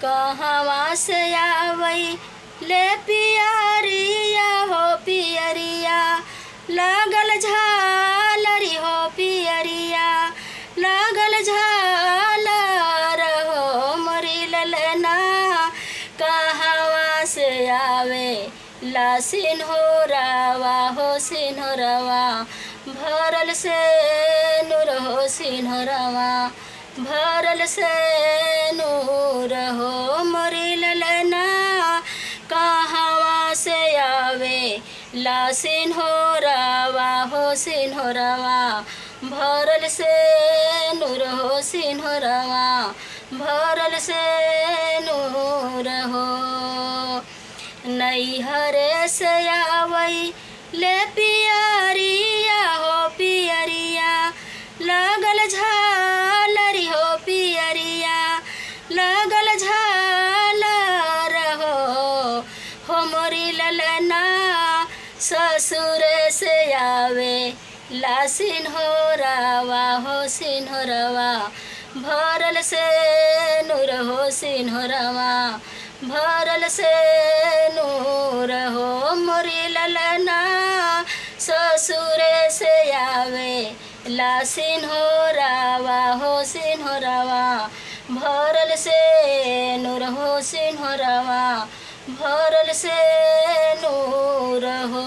कहवा से आवई ले पियरिया हो पियरिया, लागल झालरी हो पियरिया, लागल झालर हो मोरी ललना। कहवा से आवे ला सिन्होरावा हो सिन्होरवा, भरल से नूर हो सिन्होरवा, भरल से नूर हो मोरी ललना। कहवा से आवे ला सिन्होरावा हो सिन्होरवा, भरल से नूर हो सिन्होरवा, भरल से नूर हो। नैहरे से आवई ले पियरिया हो पियरिया, लागल झालरी हो पियरिया, लागल झालर हो मोरी ललना। ससुर से आवे ला सिन्होरावा हो सिन्होरवा, भरल से नूर हो सिन्होरवा, भरल से नूर हो मोरी ललना। ससुर से आवे ला सिन्होरावा हो सिन्होरवा, भरल से नूर हो सिन्होरवा, भरल से नूर हो।